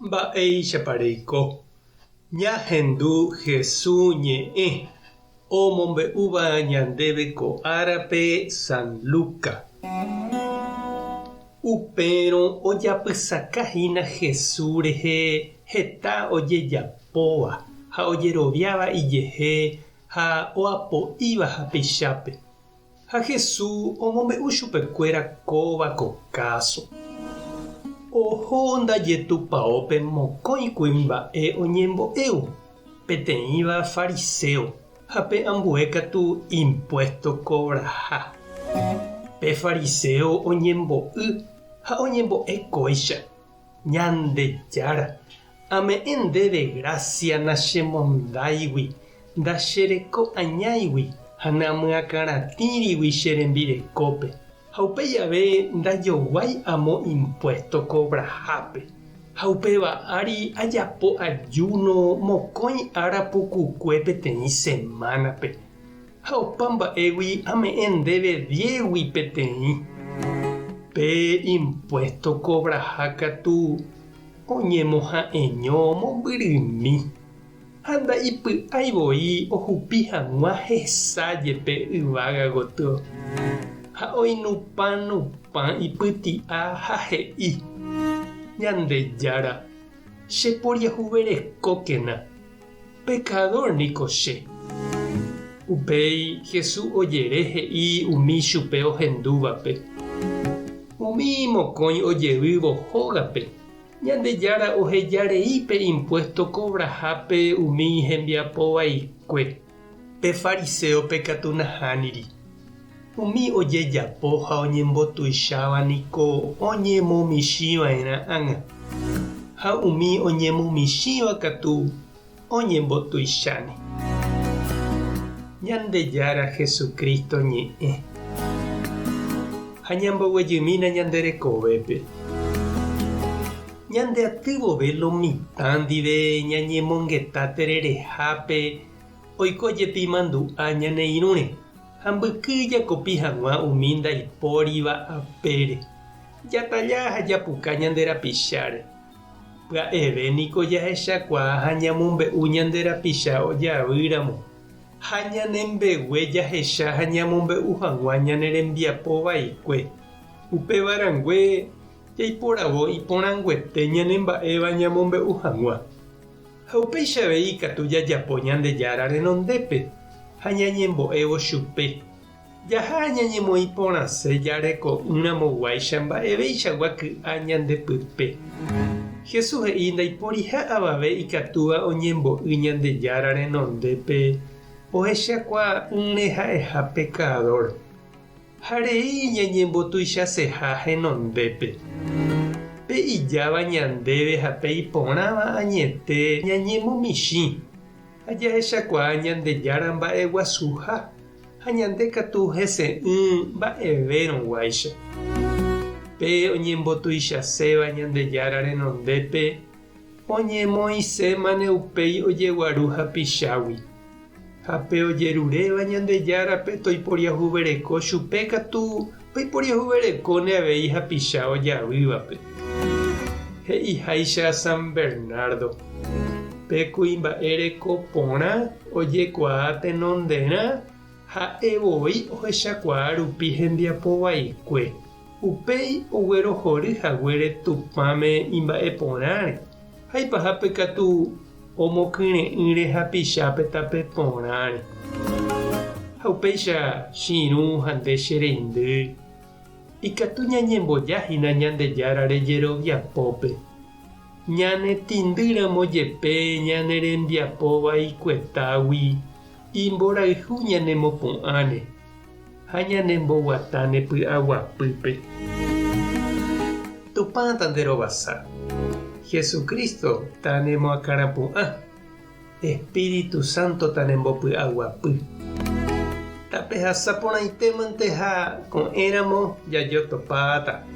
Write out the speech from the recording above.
Mba'éichapa reiko? Ñahendu Hesu ñe'ẽ omombe'úva ñandéve ko árape San Luca. Upérõ ojapysaka hína Hesu rehe heta ojejapóva ha ojeroviáva ijehe ha oapo'íva hapichápe. Ha Jesús omombe'u chupekuéra kóva ko káso. Oho ndaje tupaópe mokõi kuimba'e oñembo'évo, peteĩva fariséo ha pe ambue katu impuésto kovraha. Pe fariséo oñembo'y ha oñembo'e kóicha, Ñandejára, ame'ẽ ndéve grásia nachemondáigui, ndachereko añáigui ha namyakãratĩrigui che rembirekópe, ha upéi ave ndajoguái amo impuésto kovrahápe. Ha upéva ári ajapo ajúno mokõi ára pukukue peteĩ semánape. Ha opa mba'égui ame'ẽ ndéve diégui peteĩ. Pe impuésto kovraha katu oñemoha'eño mombyrymi, ha nda'ipy'ái voi ohupi hag̃ua hesa jepe yvága gotyo. Ha oinupã nupã ipyti'a ha he'i, Ñandejára, cheporiahuverekókena. Pekadór niko che. Upéi Jesús ojere he'i umi chupe ohendúvape, Umi mokõi ojevývo hógape, Ñandejára oheja rei pe impuésto kovrahápe umi hembiapo vaikue, pe fariséope katu nahániri. Umi ojejapo ha oñembotuicháva niko oñemomichĩva'erã ág̃a, ha umi oñemomichĩva katu oñembotuicháne. Ñandejára Jesucristo ñe'ẽ. Ha ñamboguejymína ñande rekovépe. Ñande aty vove lo mitã ndive ñañemongeta tererehápe Oiko jepi mandu'a ñane irũre ha mbyky jakopi hag̃ua umi ndaipóriva apére. Jatalla ha japuka ñande rapicháre. Pya'eve niko jahechakuaa ha ñamombe'u ñande rapicha ojavýramo, ha ñane mbegue jahecha ha ñamombe'u hag̃ua ñane rembiapo vaikue. Upéva rangue jaiporavo iporãnguete ñane mba'éva ñamombe'u hag̃ua. Ha upéicha avei ikatu jajapo Ñandejára renondépe ha ñañembo'évo chupe. Jaha ñañemoĩ porãse jareko'ỹramoguáicha mba'eveichagua ky'a ñande pype. Jesús he'i ndaiporiha avave ikatúva oñembo'y Ñandejára renondépe ohechakuaa'ỹre ha'eha pekadór. Ha rei ñañembotuichaseha henondépe. Pe ijáva ñandéve ha pe iporãva añete ñañemomichĩ, ha jahechakuaa Ñandejára mba'eguasuha, ha ñande katu hese'ỹ mba'evérõguáicha. Pe oñembotuichaséva Ñandejára renondépe oñemoĩsémane upéi ojeguaru hapichágui. Ha pe ojeruréva Ñandejárape toiporiahuvereko chupe katu oiporiahuverekóne avei hapicha ojavývape. He'iháicha San Bernardo, Pe kuimba'e reko porã ojekuaa tenonderã ha'e voi ohechakuaa rupi hembiapo vaikue, upéi oguerohory haguére Tupãme imba'e porãre, ha ipahápe katu Omokyre'ỹre hapichápe tape porãre. Ha upéicha che irũ ha nde che reindy, ikatu ñañemboja hína Ñandejárare jeroviapópe. Ñane tĩndýramo jepe ñane rembiapo vaikuetágui imborayhu ñanemopu'ãne ha ñanemboguatáne py'aguapýpe. Tupã tanderovasa. Jesucristo tanemoakãrapu'ã. Espíritu Santo tanembopy'aguapy. Tapehasa porãitémante ha ko'ẽramo jajotopáta.